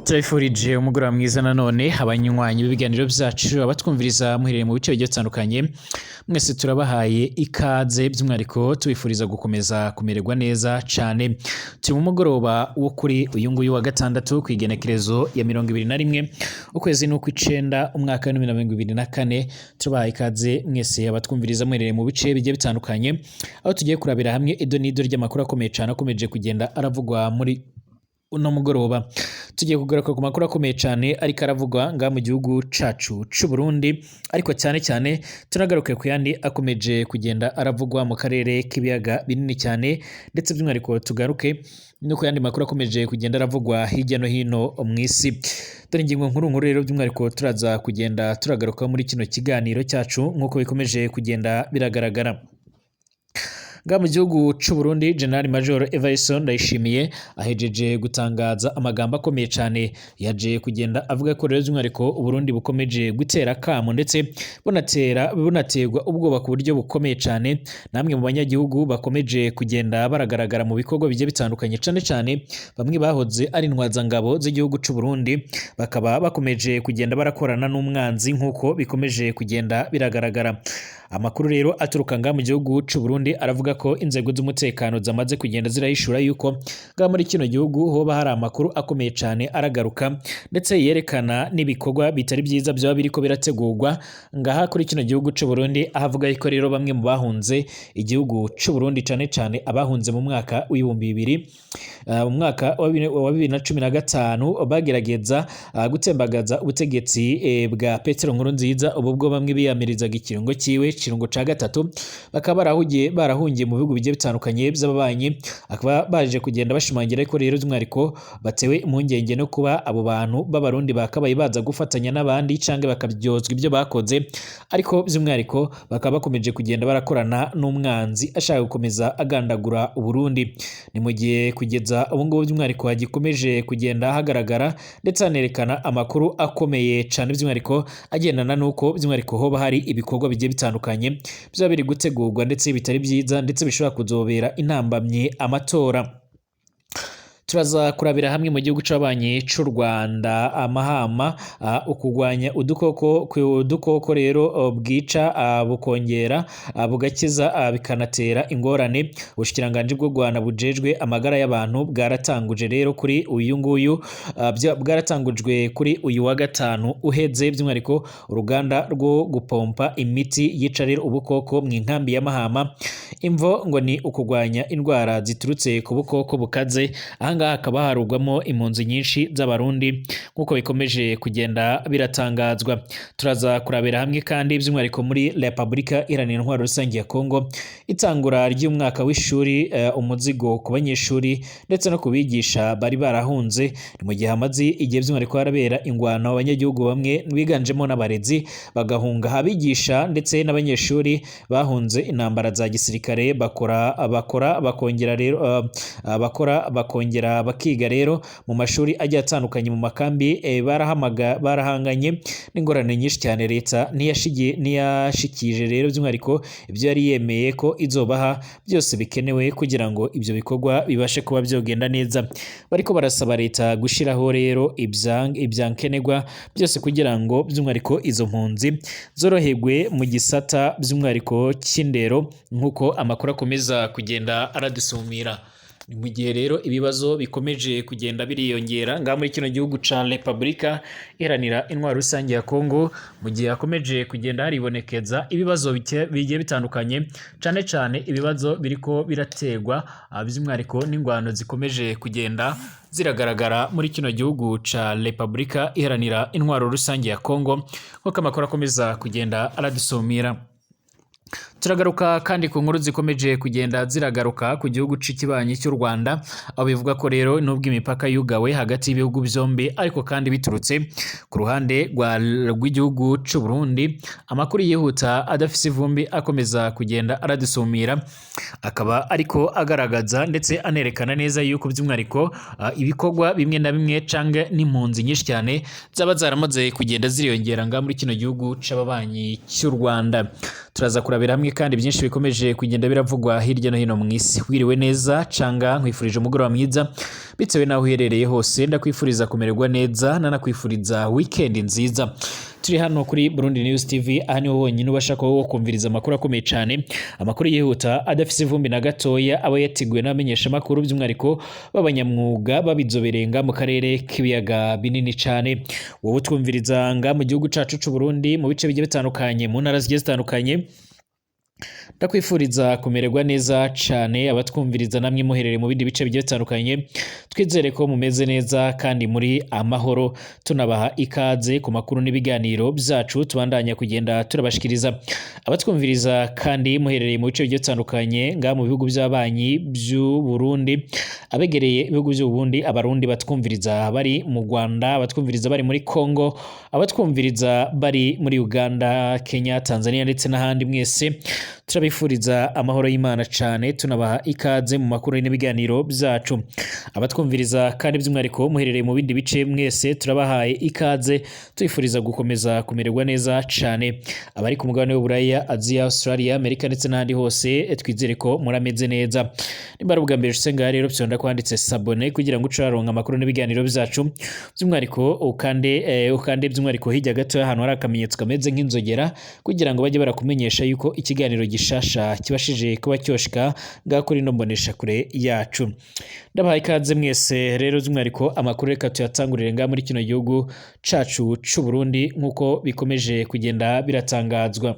Turabifurije umugoroba mwiza nanone abanywanyi b'ibiganiro byacu, abatwumviriza muherereye mu bice bigiye bitandukanye, mwese turabahaye ikaze, by'umwihariko tubifuriza gukomeza kumererwa neza cane. Turi mu mugoroba wo kuri uyu nguyu wa gatandatu, ku igenekerezo ya 21, ukwezi n'ukw'icenda, umwaka wa 2024. Turabahaye ikaze mwese abatwumviriza muherereye mu bice bigiye bitandukanye, aho tugiye kurabira hamwe ido n'ido ry'amakuru akomeye cane akomeje kugenda aravugwa muri uno mugoroba. Tugiye kugaruka ku makuru akomeye cyane ariko aravugwa ngaha mu gihugu cacu c'u Burundi, ariko cyane cyane tunagaruke ku yandi akomeje kugenda aravugwa mu karere k'ibiyaga binini cyane, ndetse by'umwihariko tugaruke no ku yandi makuru akomeje kugenda aravugwa hirya no hino mu isi. Dore ingingo nkuru nkuru rero by'umwihariko turaza kugenda turagaruka muri kino kiganiro cyacu nk'uko bikomeje kugenda biragaragara. Ngaha mu gihugu c'u Burundi, General Major Evariste Ndayishimiye ahejeje gutangaza amagambo akomeye cyane. Yaje kugenda avuga ko rero by'umwihariko Uburundi bukomeje gutera akamo, ndetse bunatera bunaterwa ubwoba ku buryo bukomeye cyane namwe mu banyagihugu bakomeje kugenda baragaragara mu bikorwa bigiye bitandukanye, cane cane bamwe bahoze ari intwazangabo z'igihugu c'u Burundi, bakaba bakomeje kugenda barakorana n'umwanzi nk'uko bikomeje kugenda biragaragara. Amakuru rero aturuka ngaha mu gihugu c'u Burundi aravuga ko inzego z'umutekano zamaze kugenda zirahishura yuko ngaha muri kino gihugu hoba hari amakuru akomeye cyane aragaruka, ndetse yerekana n'ibikorwa bitari byiza byaba biriko birategurwa ngaha kuri kino gihugu c'u Burundi, aho avuga yuko rero bamwe mu bahunze igihugu c'u Burundi, cane cane abahunze mu mwaka w'ibihumbi bibiri, mu mwaka wa 2015, bagerageza gutembagaza ubutegetsi bwa Petero Nkurunziza, ubu bwo bamwe biyamirizaga ikirungo ciwe, ikirungo ca gatatu, bakaba barahungiye mu bihugu bigiye bitandukanye by'ababanyi, akaba baje kugenda bashimangira ko rero by'umwihariko batewe impungenge no kuba abo bantu b'Abarundi bakabaye baza gufatanya n'abandi canke bakaryozwa ibyo bakoze, ariko by'umwihariko bakaba bakomeje kugenda barakorana n'umwanzi ashaka gukomeza agandagura Uburundi. Ni mu gihe kugeza ubu ngubu by'umwihariko hagikomeje kugenda hagaragara ndetse hanerekana amakuru akomeye cane, by'umwihariko agendana n'uko by'umwihariko hoba hari ibikorwa bigiye bitandukanye byaba biri gutegurwa ndetse bitari byiza, ndetse bishobora kuzobera intambamyi amatora. Turaza kurabira hamwe mu gihugu c'abanyi c'u Rwanda, amahama, ukugwanya udukoko rero bwica, bukongera bugakiza, bikanatera ingorane. Ubushikiranganji bw'u Rwanda bujejwe amagara y'abantu bwaratanguje rero kuri uyu nguyu, bwaratangujwe kuri uyu wa gatanu uheze, by'umwihariko uruganda rwo gupompa imiti yica rero ubukoko mu inkambi ya Mahama. Imvo ngo ni ukugwanya indwara ziturutse ku bukoko bukaze. Ahangaha hakaba harugwamo impunzi nyinshi z'Abarundi nk'uko bikomeje kugenda biratangazwa. Turaza kurabira hamwe kandi by'umwihariko muri Repubulika Iharanira Intwaro Rusange ya Kongo, itangura ry'umwaka w'ishuri, umuzigo ku banyeshuri ndetse no kubigisha bari barahunze. Ni mu gihe hamaze igihe by'umwihariko harabera ingwano, abanyagihugu bamwe biganjemo n'abarezi bagahunga, abigisha ndetse n'abanyeshuri bahunze intambara za gisirikare, bakora bakongera rero, bakora bakongera bakiga rero mu mashuri agiye atandukanye mu makambi, barahamaga barahanganye n'ingorane nyinshi cyane. Leta ntiyashikije rero by'umwihariko ibyo yari yemeye ko izobaha byose bikenewe kugira ngo ibyo bikorwa bibashe kuba byogenda neza. Bariko barasaba leta gushiraho rero ibyankenerwa byose kugira ngo by'umwihariko izo mpunzi zoroherwe mu gisata by'umwihariko cy'indero, nk'uko amakuru akomeza kugenda aradusumira. Ni mu gihe rero ibibazo bikomeje kugenda biriyongera ngaha muri kino gihugu ca Repubulika Iharanira Intwaro Rusange ya Kongo, mu gihe hakomeje kugenda haribonekeza ibibazo bigiye bitandukanye, cane cane ibibazo biriko biraterwa by'umwihariko n'ingwano zikomeje kugenda ziragaragara muri kino gihugu ca Repubulika Iharanira Intwaro Rusange ya Kongo, nk'uko amakuru akomeza kugenda aradusumira. Turagaruka kandi ku nkuru zikomeje kugenda ziragaruka ku gihugu c'ikibanyi cy'u Rwanda, aho bivuga ko rero nubwo imipaka yugawe hagati y'ibihugu byombi, ariko kandi biturutse ku ruhande rw'igihugu c'u Burundi, amakuru yihuta adafise ivumbi akomeza kugenda aradusumira akaba ariko agaragaza ndetse anerekana neza yuko by'umwihariko ibikorwa bimwe na bimwe canke n'impunzi nyinshi cyane zaba zaramaze kugenda ziriyongera ngaha muri kino gihugu c'ababanyi cy'u Rwanda. Turaza kurabira hamwe hamwe kandi byinshi bikomeje kugenda biravugwa hirya no hino mu isi. Wiriwe neza canga nkwifurije umugoroba mwiza bitewe n'aho uherereye hose, ndakwifuriza kumererwa neza nanakwifuriza weekend nziza. Turi hano kuri Burundi News TV, aha niho honyine ubasha kuba wokumviriza amakuru akomeye cyane, amakuru yihuta adafise ivumbi na gatoya, aba yateguwe n'abamenyesha amakuru by'umwihariko b'abanyamwuga babizoberenga mu karere k'ibiyaga binini cyane. Wowe utwumviriza nga mu gihugu cacu c'u Burundi, mu bice bigiye bitandukanye, mu ntara zigiye zitandukanye, ndakwifuriza kumererwa neza cyane. Abatwumviriza namwe muherereye mu bindi bice bigiye bitandukanye, twizere ko mumeze neza kandi muri amahoro. Tunabaha ikaze ku makuru n'ibiganiro byacu tubandanya kugenda turabashikiriza. Abatwumviriza kandi muherereye mu bice bigiye bitandukanye nga mu bihugu by'abanyi by'u Burundi, abegereye ibihugu by'u Burundi, abarundi batwumviriza bari mu Rwanda, abatwumviriza bari muri Congo, abatwumviriza bari muri Uganda, Kenya, Tanzania ndetse n'ahandi, mwese turabifuriza amahoro y'Imana cyane, tunabaha ikaze mu makuru n'ibiganiro byacu. Abatwumviriza kandi by'umwihariko muherereye mu bindi bice, mwese turabahaye ikaze, tubifuriza gukomeza kumererwa neza cyane. Abari ku mugabane w'Uburaya, Aziya, Australia, Amerika ndetse n'ahandi hose, twizere ko murameze neza. Nimba ari ubwa mbere ushitse ngaha rero, fyonda kwanditse s'abonner kugira ngo uce uraronka amakuru n'ibiganiro byacu. By'umwihariko ukande by'umwihariko hirya gato ahantu hari akamenyetso kameze nk'inzogera kugira ngo bajye barakumenyesha yuko ikiganiro gishasha kibashije kuba cyoshika ngaha kuri ino mbonesha kure yacu. Ndabahaye ikaze mwese rero. By'umwihariko amakuru reka tuyatangurire ngaha muri kino gihugu cacu c'u Burundi, nk'uko bikomeje kugenda biratangazwa.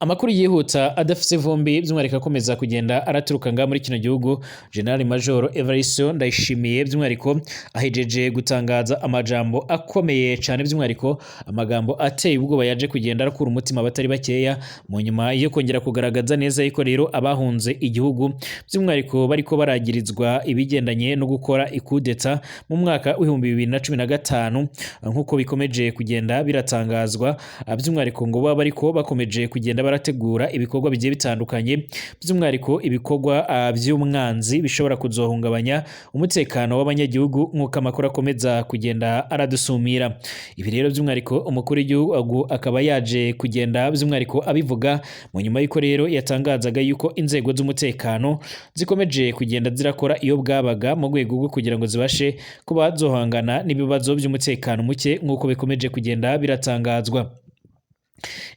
Amakuru yihuta adafise ivumbi by'umwihariko akomeza kugenda araturuka ngaha muri kino gihugu. General Major Evariste Ndayishimiye by'umwihariko ahejeje gutangaza amajambo akomeye cyane, by'umwihariko amagambo ateye ubwoba yaje kugenda arakura umutima abatari bakeya, mu nyuma yo kongera kugaragaza neza yuko rero abahunze igihugu by'umwihariko bariko baragirizwa ibigendanye no gukora ikudeta mu mwaka w'2015, nk'uko bikomeje kugenda biratangazwa, by'umwihariko ngo baba bariko bakomeje kugenda barategura ibikorwa bigiye bitandukanye, by'umwihariko ibikorwa by'umwanzi bishobora kuzohungabanya umutekano w'abanyagihugu, nk'uko amakuru akomeza kugenda aradusumira. Ibi rero by'umwihariko umukuru w'igihugu akaba yaje kugenda by'umwihariko abivuga mu nyuma y'uko rero yatangazaga yuko inzego z'umutekano zikomeje kugenda zirakora iyo bwabaga mu rwego rwo kugira ngo zibashe kuba zohangana n'ibibazo by'umutekano muke, nk'uko bikomeje kugenda biratangazwa.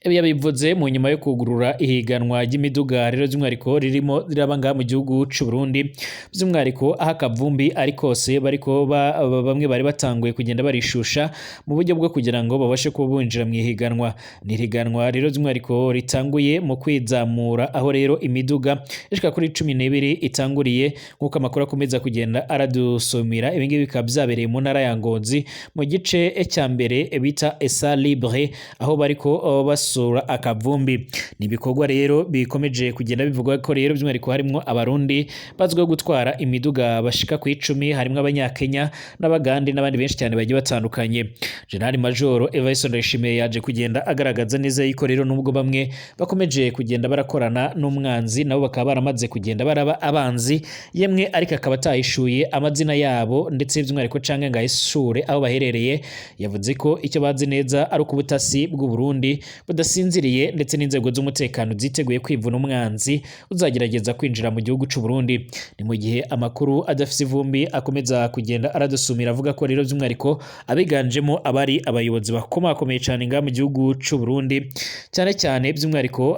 Ibi yabivuze mu nyuma yo kugurura ihiganwa ry'imiduga rero by'umwihariko ririmo riraba ngaha mu gihugu c'u Burundi, by'umwihariko aho akavumbi ari kose, bariko bamwe bari batanguye kugenda barishusha mu buryo bwo kugira ngo babashe kuba binjira mu ihiganwa. Ni ihiganwa rero by'umwihariko ritanguye mu kwizamura, aho rero imiduga ishika kuri 12 itanguriye, nk'uko amakuru akomeza kugenda aradusomera. Ibi ngibi bikaba byabereye mu ntara ya Ngozi mu gice cya mbere bita Esa Libre, aho bariko basura akavumbi. Ni ibikorwa rero bikomeje kugenda bivugwa ko rero by'umwihariko harimwo abarundi bazwiho gutwara imiduga bashika ku 10, harimwo abanyakenya n'abagande n'abandi benshi cyane bagiye batandukanye. General Major Evariste Ndayishimiye yaje kugenda agaragaza neza yuko rero nubwo bamwe bakomeje kugenda barakorana n'umwanzi, nabo bakaba baramaze kugenda baraba abanzi yemwe, ariko akaba atahishuye amazina yabo ndetse by'umwihariko canke ngo ahishure aho baherereye. Yavuze ko icyo bazi neza ari uko ubutasi bw'u Burundi budasinziriye ndetse n'inzego z'umutekano ziteguye kwivuna umwanzi uzagerageza kwinjira mu gihugu c'u Burundi. Ni mu gihe amakuru adafise ivumbi akomeza kugenda aradusumira avuga ko rero by'umwihariko abiganjemo abari abayobozi bakomakomeye cyane ngaha mu gihugu c'u Burundi, cyane cyane by'umwihariko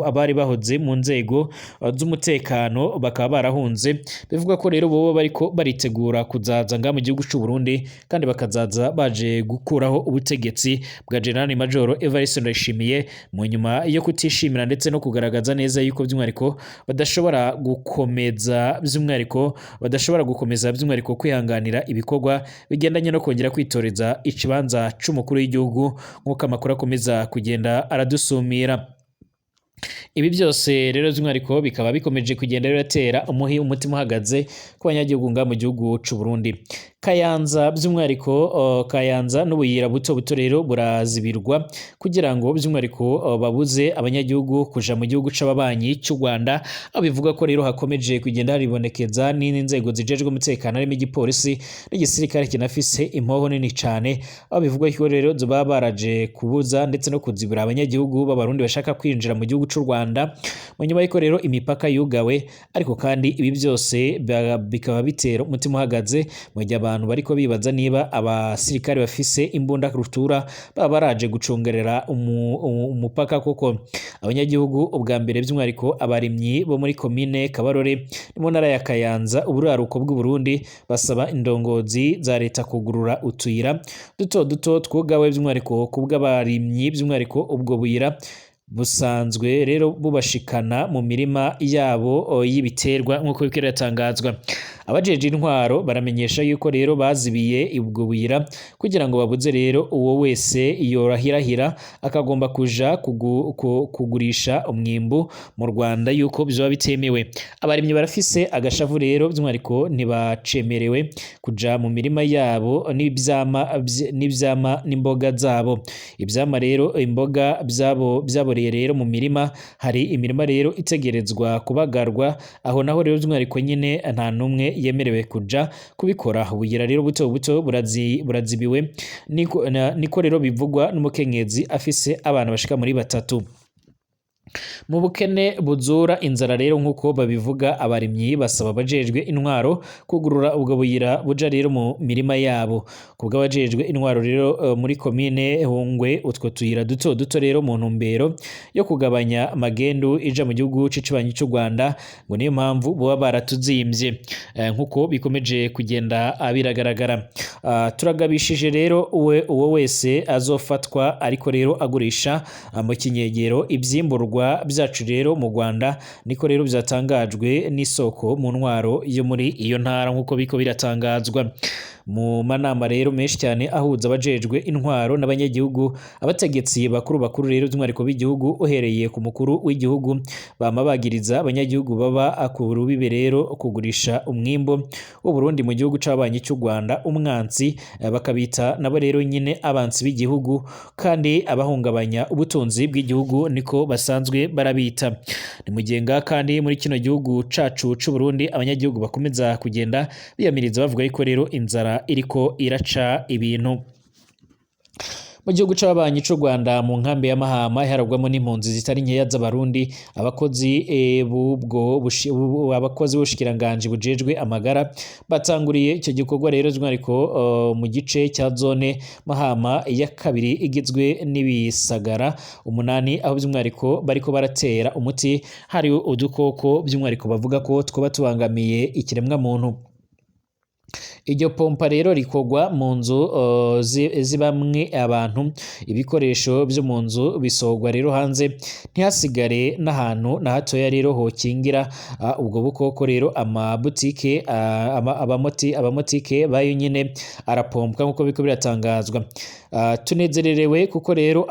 abari bahoze mu nzego z'umutekano bakaba barahunze, bivuga ko rero bobo bariko baritegura kuzaza ngaha mu gihugu c'u Burundi kandi bakazaza baje gukuraho ubutegetsi bwa General Major Evariste Ndayishimiye, mu nyuma yo kutishimira ndetse no kugaragaza neza yuko by'umwihariko badashobora gukomeza by'umwihariko badashobora gukomeza by'umwihariko kwihanganira ibikorwa bigendanye no kongera kwitoreza ikibanza c'umukuru w'igihugu, nk'uko amakuru akomeza kugenda aradusumira. Ibi byose rero by'umwihariko bikaba bikomeje kugenda biratera umutima uhagaze ku banyagihugu ngaha mu gihugu c'u Burundi. Kayanza by'umwihariko, Kayanza n'ubuyira buto buto rero burazibirwa kugira ngo by'umwihariko babuze abanyagihugu kuja mu gihugu c'ababanyi cy'u Rwanda, aho bivuga ko rero hakomeje kugenda haribonekeza n'inzego zijejwe umutekano harimo igipolisi n'igisirikare kinafise impoho nini cane, aho bivugwa ko rero baba baraje kubuza ndetse no kuzibira abanyagihugu b'Abarundi bashaka kwinjira mu gihugu c'u Rwanda mu nyuma y'uko rero imipaka yugawe. Ariko kandi ibi byose bikaba bitera umutima uhagaze mu gihe abantu bariko bibaza niba abasirikare bafise imbunda rutura baba baraje gucungerera umupaka, kuko abanyagihugu ubwa mbere by'umwihariko abarimyi bo muri komine Kabarore mu ntara ya Kayanza, uburaruko bw'u Burundi, basaba indongozi za leta kugurura utuyira duto duto twugawe by'umwihariko kubw'abarimyi. By'umwihariko ubwo buyira busanzwe rero bubashikana mu mirima yabo y'ibiterwa nk'uko biriko biratangazwa. Abajeje intwaro baramenyesha yuko rero bazibiye ubwo buyira kugira ngo babuze rero uwo wese yorahirahira akagomba kuja kugurisha umwimbu mu Rwanda yuko bizoba bitemewe. Abarimyi barafise agashavu rero, by'umwihariko ntibacemerewe kuja mu mirima yabo n'ivyama n'imboga zabo. Ivyama rero, imboga byabo byaboreye rero mu mirima, hari imirima rero itegerezwa kubagarwa, aho naho rero by'umwihariko nyine nta n'umwe yemerewe kuja kubikora. Ubuyira rero buto buto burazibiwe, niko rero bivugwa n'umukenyezi afise abana bashika muri 3. Mu bukene buzura inzara rero nk'uko babivuga, abarimyi basaba abajejwe intwaro kugurura ubwo buyira buja rero mu mirima yabo. Kubw'abajejwe intwaro rero muri komine Hungwe, utwo tuyira duto duto rero mu ntumbero yo kugabanya magendu ija mu gihugu c'ikibanyi c'u Rwanda, ngo niyo mpamvu boba baratuzimvye, nk'uko bikomeje kugenda biragaragara. Turagabishije rero uwo wese azofatwa ariko rero agurisha mu kinyegero ivyimburwa byacu rero mu Rwanda, niko rero byatangajwe n'isoko mu ntwaro yo muri iyo ntara nk'uko biko biratangazwa. Mu manama rero menshi cyane ahuza abajejwe intwaro n'abanyagihugu, abategetsi bakuru bakuru rero by'umwihariko b'igihugu uhereye ku mukuru w'igihugu, bama bagiriza abanyagihugu baba ku rubibe rero kugurisha umwimbo w'u Burundi mu gihugu c'abanyi cy'u Rwanda umwansi, bakabita nabo rero nyine abansi b'igihugu kandi abahungabanya ubutunzi bw'igihugu, niko basanzwe barabita. Ni mugenga kandi muri kino gihugu cacu c'u Burundi abanyagihugu bakomeza kugenda biyamiriza bavuga yuko rero inzara iriko iraca ibintu. Mu gihugu c'ababanyi c'u Rwanda mu nkambi ya Mahama iharagwamo n'impunzi zitari nkeya z'Abarundi, abakozi abakozi b'ubushikiranganji bujejwe amagara batanguriye icyo gikorwa rero by'umwihariko mu gice cya zone Mahama ya kabiri igizwe n'ibisagara 8, aho by'umwihariko bariko baratera umuti hari udukoko by'umwihariko bavuga ko twoba tubangamiye ikiremwa muntu. Iryo pompa rero rikorwa mu nzu zibamwe abantu, ibikoresho byo mu nzu bisohorwa rero hanze, ntihasigare n'ahantu na hatoya rero hokingira ubwo bukoko rero. Amabutike, abamotike bayo nyine arapompwa nk'uko biriko biratangazwa. Tunezererewe kuko rero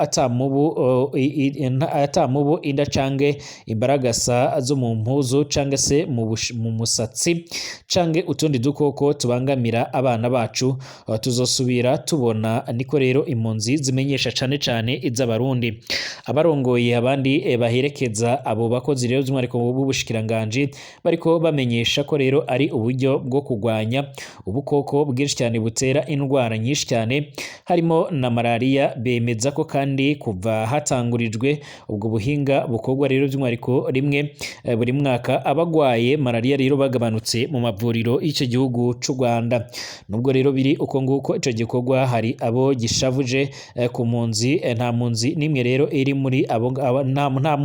atamubu inda cange imbaragasa zo mu mpuzu cange se mu musatsi cange utundi dukoko tubangamira abana bacu tuzosubira tubona, niko rero impunzi zimenyesha cane cane iz'Abarundi. Abarongoye abandi baherekeza abo bakozi rero by'umwihariko b'ubushikiranganji bariko bamenyesha ko rero ari uburyo bwo kugwanya ubukoko bwinshi cyane butera indwara nyinshi cyane harimo na malaria. Bemeza ko kandi kuva hatangurijwe ubwo buhinga bukorwa rero by'umwihariko rimwe buri mwaka, abagwaye malaria rero bagabanutse mu mavuriro y'icyo gihugu c'u Rwanda. Nubwo rero biri uko nguko, ico gikorwa hari abo gishavuje ku mpunzi. Nta mpunzi nimwe rero iri muri abo, nta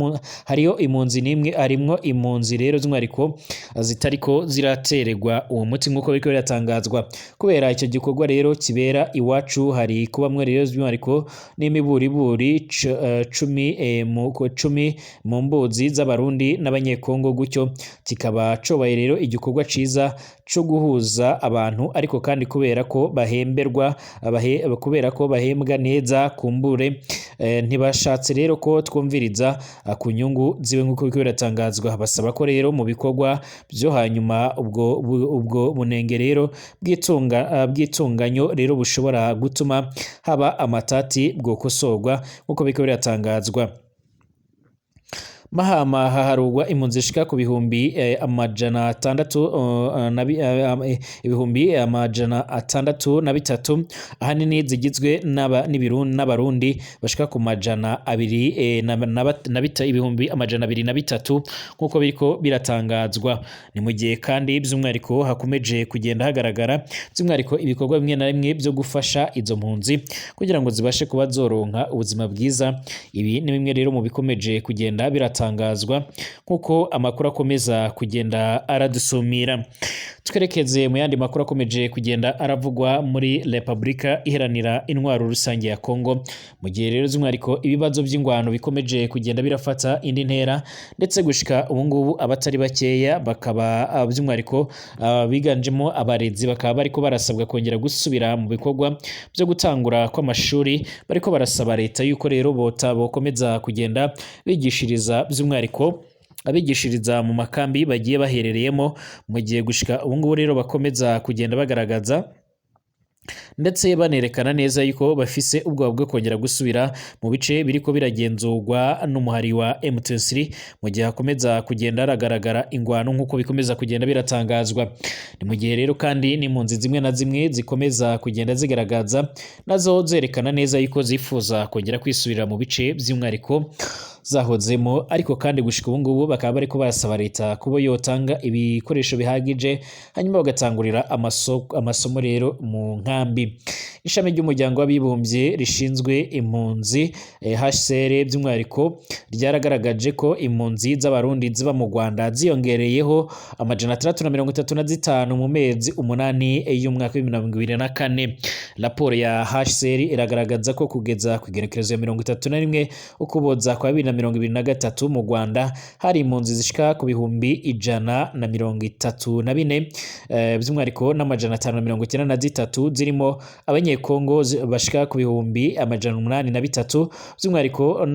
hariyo impunzi nimwe, harimwo impunzi rero by'umwihariko zitariko ziratererwa uwo muti nk'uko biriko biratangazwa. Kubera icyo gikorwa rero kibera iwacu hari kuba Ziharurwamwo rero by'umwihariko n'imiburiburi 10 10 mu mbuzi z'Abarundi n'Abanyekongo, gutyo kikaba cobaye rero igikorwa ciza co guhuza abantu, ariko kandi kubera ko bahemberwa kubera ko bahembwa neza, kumbure ntibashatse rero ko twumviriza ku nyungu ziwe, nk'uko biriko biratangazwa. Basaba ko rero mu bikorwa vyo hanyuma ubwo bunenge rero bw'itunganyo rero bushobora gutuma haba amatati bwokosorwa, nk'uko biriko biratangazwa. Mahama haharurwa impunzi zishika ku bihumbi 600 603, ahanini zigizwe n'Abarundi bashika ku 200 na 203,000, nk'uko biriko biratangazwa. Ni mu gihe kandi by'umwihariko hakomeje kugenda hagaragara by'umwihariko ibikorwa bimwe na bimwe byo gufasha izo mpunzi kugira ngo zibashe kuba zoronka ubuzima bwiza. Ibi ni bimwe rero mu bikomeje kugenda biratangazwa nk'uko amakuru akomeza kugenda aradusumira. Twerekeze mu yandi makuru akomeje kugenda aravugwa muri Repubulika Iharanira Intwaro Rusange ya Kongo, mu gihe rero by'umwihariko ibibazo by'ingwano bikomeje kugenda birafata indi ntera, ndetse gushika ubu ngubu abatari bakeya bakaba by'umwihariko biganjemo abarezi bakaba bariko barasabwa kongera gusubira mu bikorwa byo gutangura kw'amashuri. Bariko barasaba leta yuko rero bota bokomeza kugenda bigishiriza by'umwihariko abigishiriza mu makambi bagiye baherereyemo, mu gihe gushika ubu ngubu rero bakomeza kugenda bagaragaza ndetse banerekana neza yuko bafise ubwoba bwo kongera gusubira mu bice biriko biragenzurwa n'umuhari wa M23, mu gihe hakomeza kugenda haragaragara ingwano, nk'uko bikomeza kugenda biratangazwa. Ni mu gihe rero kandi n'impunzi zimwe na zimwe zikomeza kugenda zigaragaza nazo zerekana neza yuko zifuza kongera kwisubirira mu bice by'umwihariko zahozemo, ariko kandi gushika ubu ngubu bakaba bariko barasaba leta kuba yotanga ibikoresho bihagije, hanyuma bagatangurira amasomo rero mu nkambi. Ishami ry'Umuryango w'Abibumbye rishinzwe impunzi, HCR, by'umwihariko ryaragaragaje ko impunzi z'Abarundi ziba mu Rwanda ziyongereyeho 635 mu mezi 8 y'umwaka wa 2024. Raporo ya HCR iragaragaza ko kugeza ku igenekerezo ya 31 Ukuboza kwa 2023, mu Rwanda hari impunzi zishika ku 134,593, by'umwihariko n'593, zirimo Abanyekongo bashika ku 803,000, by'umwihariko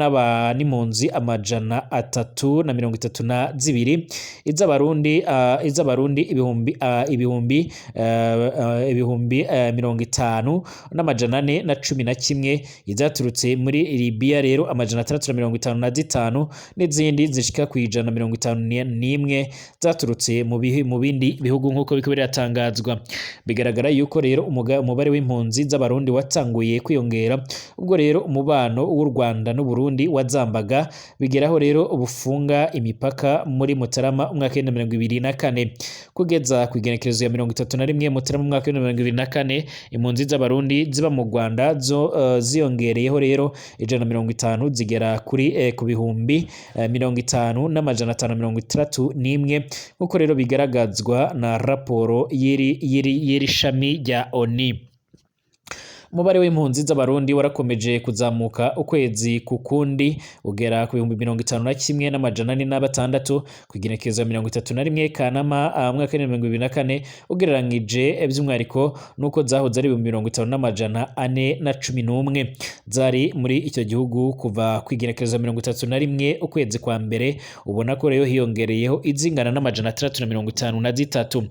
n'impunzi 332, iz'Abarundi 50,411,000, izaturutse muri Libya rero 655, n'izindi zishika ku 151 zaturutse mu bindi bihugu, nk'uko biriko biratangazwa. Bigaragara yuko rero umubare w'impunzi z'Abarundi watanguye kwiyongera ubwo rero umubano w'u Rwanda n'u Burundi wazambaga, bigeraho rero ubufunga imipaka muri Mutarama umwaka wa 2024. Kugeza ku igenekerezo ya 31 Mutarama umwaka wa 2024, impunzi z'Abarundi ziba mu Rwanda zo ziyongereyeho rero 150, zigera kuri ku 50,561, nk'uko rero bigaragazwa na raporo y'iri shami rya ONU. Umubare w'impunzi z'Abarundi warakomeje kuzamuka ukwezi ku kundi, ugera ku 51,406 ku igenekerezo ya 31 Kanama mwaka wa 2024, ugereranyije by'umwihariko nuko zahoze ari 50,411 zari muri icyo gihugu kuva ku igenekerezo ya 31 ukwezi kwa mbere. Ubona ko rero hiyongereyeho izingana n'653.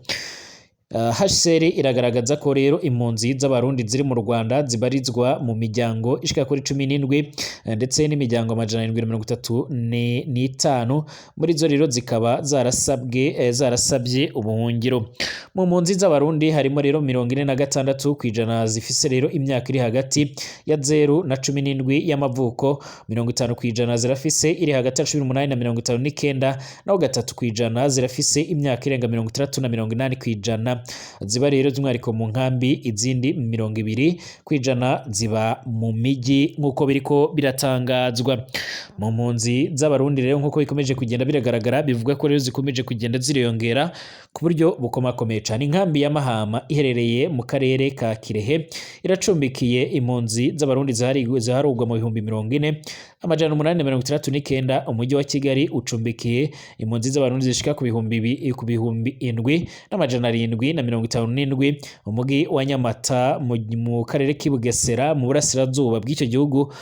HCR iragaragaza ko rero impunzi z'Abarundi ziri mu Rwanda zibarizwa mu miryango ishika kuri 17, ndetse n'imiryango 735 muri zo rero zikaba zarasabye ubuhungiro. Mu mpunzi z'Abarundi harimo rero 46% zifise rero imyaka iri hagati ya 0 na 17 y'amavuko, 50% zirafise iri hagati ya 18 na 59, naho 3% zirafise imyaka irenga 60 na 80%. kw'ijana ziba rero by'umwihariko mu nkambi, izindi 20% ziba mu mijyi, nk'uko biriko biratangazwa. Mu mpunzi z'Abarundi rero, nk'uko bikomeje kugenda biragaragara, bivuga ko rero zikomeje kugenda ziriyongera ku buryo bukomakomeye cane. Inkambi ya Mahama iherereye mu karere ka Kirehe iracumbikiye impunzi z'Abarundi ziharugwa mu 40,869. Umujyi wa Kigali ucumbikiye impunzi z'Abarundi zishika ku 7,757. Umujyi wa Nyamata mu karere k'i Bugesera mu burasirazuba bw'icyo gihugu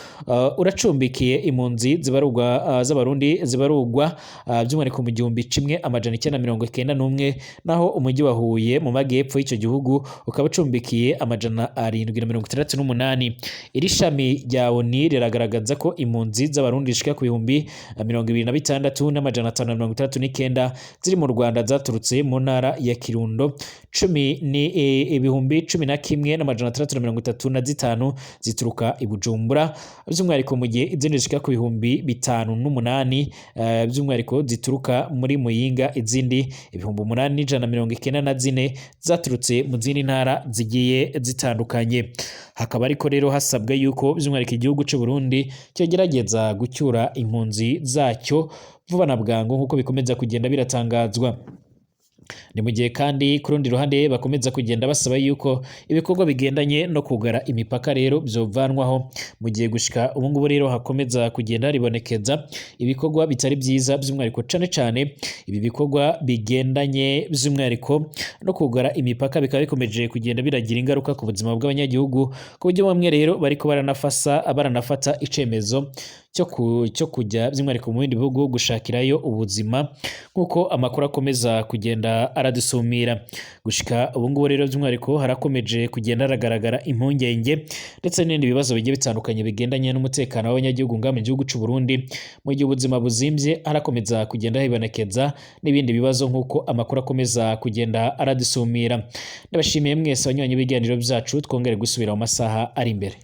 uracumbikiye impunzi zibarugwa z'Abarundi zibarugwa by'umwihariko mu 1991, naho umujyi wa Huye mu majyepfo y'icyo gihugu ukaba ucumbikiye 768. Iri shami rya ONU riragaragaza ko impunzi z'Abarundi zishika ku 26,569 ziri mu Rwanda zaturutse mu ntara ya Kirundo, cumi ni 11,635 zituruka i Bujumbura by'umwihariko, mu gihe izindi zishika ku 5,008 by'umwihariko zituruka muri Muyinga, izindi 8,194 zaturutse mu zindi ntara zigiye zitandukanye. Hakaba ariko rero hasabwa yuko by'umwihariko igihugu c'u Burundi cyogerageza gucyura impunzi zacyo vuba na bwangu, nk'uko bikomeza kugenda biratangazwa. Ni mu gihe kandi ku rundi ruhande bakomeza kugenda basaba yuko ibikorwa bigendanye no kugara imipaka rero byovanwaho, mu gihe gushika ubu ngubu rero hakomeza kugenda ribonekeza ibikorwa bitari byiza, by'umwihariko cane cane ibi bikorwa bigendanye by'umwihariko no kugara imipaka bikaba bikomeje kugenda biragira ingaruka ku buzima bw'abanyagihugu, ku buryo bamwe rero bariko baranafata icemezo cyo kujya by'umwihariko mu bindi bihugu gushakirayo ubuzima, nk'uko amakuru akomeza kugenda aradusumira. Gushika ubu ngubu rero by'umwihariko harakomeje kugenda haragaragara impungenge ndetse n'ibindi bibazo bigiye bitandukanye bigendanye n'umutekano w'abanyagihugu ngaha mu gihugu c'u Burundi. Mu gihe ubuzima buzimvye, harakomeza kugenda hibonekeza n'ibindi bibazo, nk'uko amakuru akomeza kugenda aradusumira. Ndabashimiye mwese abanywanyi b'ibiganiro byacu, twongere gusubira mu masaha ari imbere.